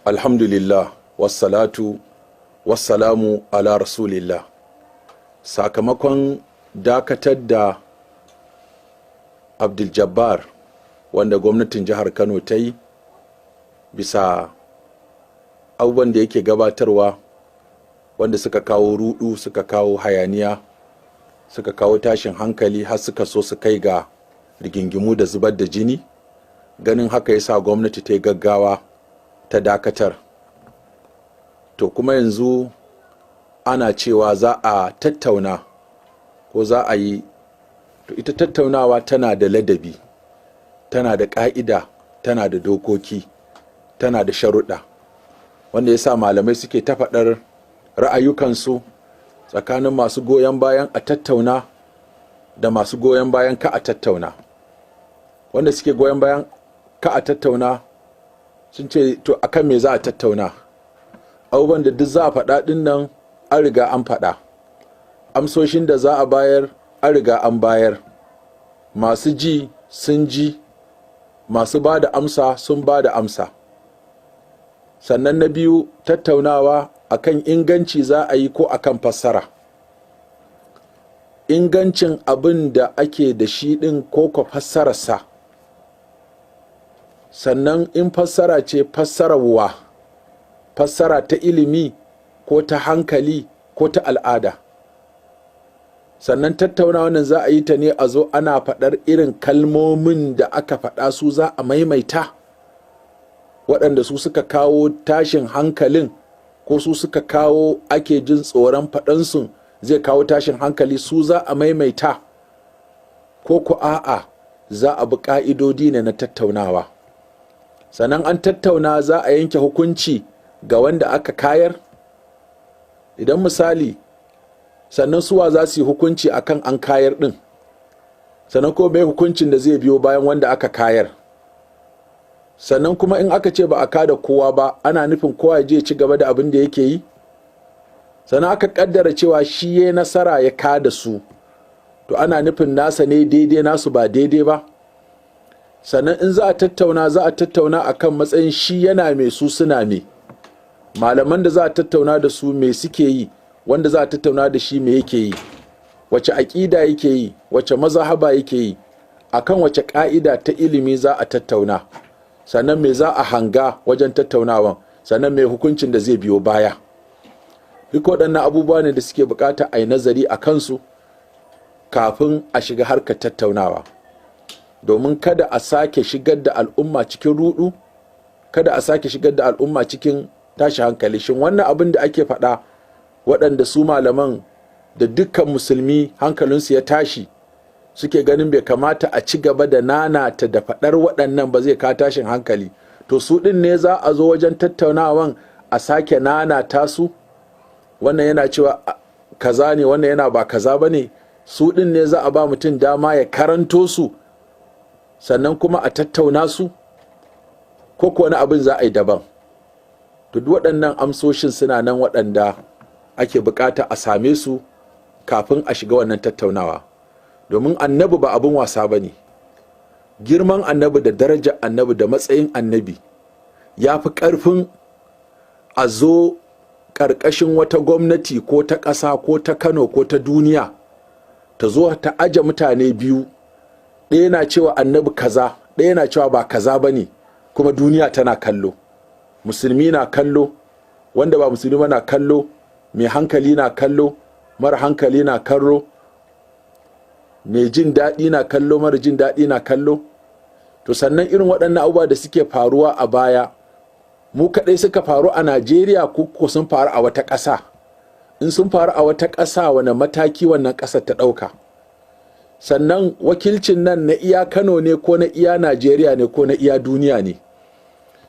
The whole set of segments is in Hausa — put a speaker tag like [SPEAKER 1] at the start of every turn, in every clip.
[SPEAKER 1] Alhamdulillah, wassalatu wassalamu ala rasulillah. Sakamakon dakatar da Abdul Jabbar wanda gwamnatin jihar Kano ta yi bisa abubuwan da yake gabatarwa wanda suka kawo rudu, suka kawo hayaniya, suka kawo tashin hankali, har suka so su kai ga rigingimu da zubar da jini. Ganin haka yasa gwamnati ta yi gaggawa ta dakatar. To kuma yanzu ana cewa za a tattauna ko za a yi. To ita tattaunawa tana da ladabi, tana da ƙa'ida, tana da dokoki, tana da sharuɗa, wanda ya sa malamai suke ta faɗar ra'ayukansu tsakanin masu goyon bayan a tattauna da masu goyon bayan ka a tattauna. Wanda suke goyon bayan ka a tattauna sun ce, to akan me za a tattauna? Abubuwan da duk za a faɗa ɗin nan an riga an faɗa, amsoshin da za a bayar an riga an bayar, masu ji sun ji, masu ba da amsa sun ba da amsa. Sannan na biyu, tattaunawa akan inganci za a yi ko akan fassara? Ingancin abin da ake da shi ɗin ko ko fassararsa? Sannan in fassara ce, fassararwa fassara ta ilimi ko ta hankali ko ta al'ada? Sannan tattaunawa nan za a yi ta ne a zo ana faɗar irin kalmomin da aka faɗa su za a maimaita, waɗanda su suka kawo tashin hankalin ko su suka kawo ake jin tsoron faɗansu zai kawo tashin hankali, su za a maimaita, ko ku a'a za a bi ƙa'idodi ne na tattaunawa? Sannan an tattauna, za a yanke hukunci ga wanda aka kayar? Idan misali, sannan suwa za su yi hukunci akan an kayar ɗin? Sannan ko mai hukuncin da zai biyo bayan wanda aka kayar? Sannan kuma in aka ce ba a kada kowa ba, ana nufin kowa ya je ci gaba da abin da yake yi? Sannan aka kaddara cewa shi ya nasara ya kada su, to ana nufin nasa ne daidai, nasu ba daidai ba? Sannan in za a tattauna, za a tattauna akan matsayin shi yana mai, su suna me? Malaman da za a tattauna da su me suke yi? Wanda za a tattauna da shi me yake yi? Wace aƙida yake yi? Wace mazahaba yake yi? Akan wace ƙa'ida ta ilimi za a tattauna? Sannan me za a hanga wajen tattaunawan? Sannan me hukuncin da zai biyo baya? Duk waɗannan abubuwa ne da suke bukata a yi nazari a kansu kafin a shiga harkar tattaunawa, domin kada a sake shigar da al'umma cikin rudu, kada a sake shigar da al'umma cikin tashi hankali. Shin wannan abin da ake faɗa, waɗanda su malaman da dukkan musulmi hankalinsu ya tashi, suke ganin bai kamata a ci gaba da nanata da faɗar waɗannan ba, zai ka tashin hankali, to su ɗin ne za a zo wajen tattaunawan a sake nanata su? Wannan yana cewa kaza ne, wannan yana ba kaza ba ne. Su ɗin ne za a ba mutum dama ya karanto su, sannan kuma a tattauna su, ko kuwa wani abin za a yi daban? To duk waɗannan amsoshin suna nan waɗanda ake bukata a same su kafin a shiga wannan tattaunawa, domin Annabi ba abin wasa ba ne. Girman Annabi da darajar Annabi da matsayin Annabi ya fi ƙarfin a zo ƙarƙashin wata gwamnati, ko ta ƙasa ko ta Kano ko ta duniya, ta zo ta aje mutane biyu, ɗaya na cewa Annabi kaza, ɗaya na cewa ba kaza ba ne, kuma duniya tana kallo, musulmi na kallo, wanda ba musulmi ba na kallo, mai hankali na kallo, mara hankali na kallo, mai jin daɗi na kallo, mara jin daɗi na kallo. To sannan irin waɗannan abubuwa da suke faruwa a baya, mu kaɗai suka faru a Najeriya ko sun faru a wata ƙasa? In sun faru a wata ƙasa, wane mataki wannan ƙasar ta ɗauka? Sannan wakilcin nan na iya Kano ne ko na iya Najeriya ne ko na iya duniya ne?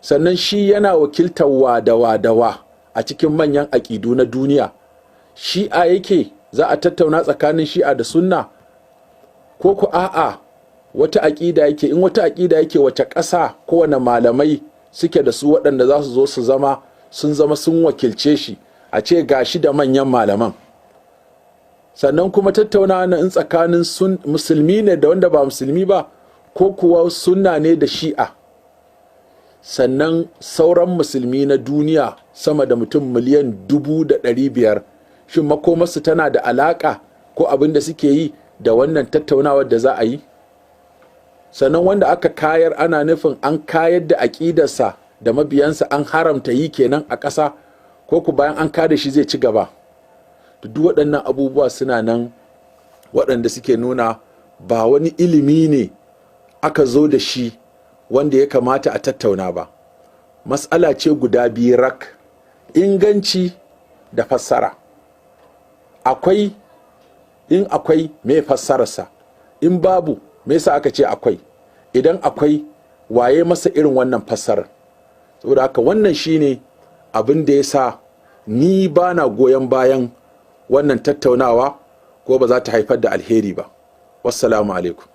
[SPEAKER 1] Sannan shi yana wakiltar wadawa a cikin manyan aƙidu na duniya? Shi'a yake, za a tattauna tsakanin Shi'a da Sunna, ko ku a'a wata aƙida yake? In wata aƙida yake, wace ƙasa ko wane malamai suke da su waɗanda za su zo su zama sun zama sun wakilce shi, a ce gashi da manyan malaman? Sannan kuma tattaunawa na in tsakanin musulmi ne da wanda ba musulmi ba, ko kuwa Sunna ne da Shi'a? Sannan sauran musulmi na duniya sama da mutum 1,500,000, shin makomarsu tana da alaƙa ko abin da suke yi da wannan tattaunawar da za a yi? Sannan wanda aka kayar, ana nufin an kayar da aƙidarsa da mabiyansa, an haramta yi kenan a ƙasa, ko ku bayan an kada shi zai ci gaba? Duk waɗannan abubuwa suna nan waɗanda suke nuna ba wani ilimi ne aka zo da shi wanda ya kamata a tattauna ba. Matsala ce guda biyu rak: inganci da fassara. Akwai, in akwai, me fassararsa? In babu, me yasa aka ce akwai? Idan akwai, waye masa irin wannan fassarar? Saboda haka wannan shine abin da ya sa ni ba na goyon bayan wannan tattaunawa, ko ba za ta haifar da alheri ba. Wassalamu alaikum.